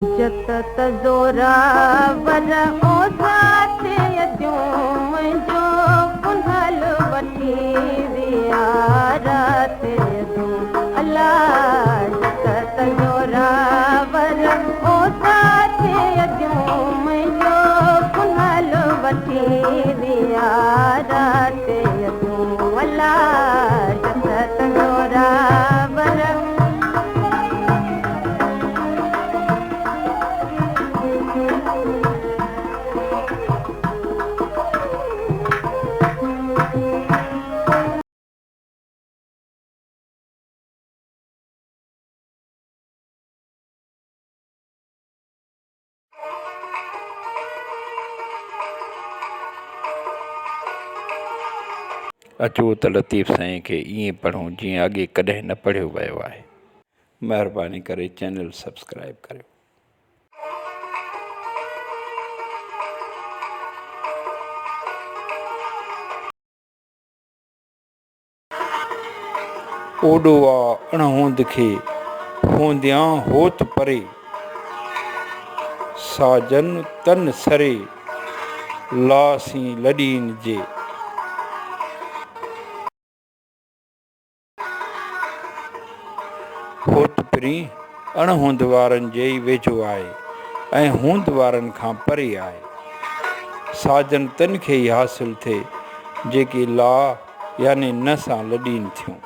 جت ته زوراور اوسا ٿئي ٿيون منهنجو ڪنهل وٺي ويا رات يدون الا جت ته زوراور اوسا ٿئي ٿيون منهنجو ڪنهل وٺي ويا رات يدون الا جت ته زوراور. اچو ته لطيف سائين کي ائين پڙهون جيئن اڳي ڪڏهن نه پڙهيو ويو آهي. مهرباني ڪري چينل سبسڪرائيب ڪريو. اوڏو آ اڻهوند کي، هونديان هوت پري. ساجن تن سري، لا سين لڏين جي. هوت پرين اڻ هوند وارن جي ئي ويجهو آهي ۽ هوند وارن کان پري آهي. ساجن تن کي ئي حاصل ٿئي، جيڪي لا يعني نه سان لڏين ٿيون.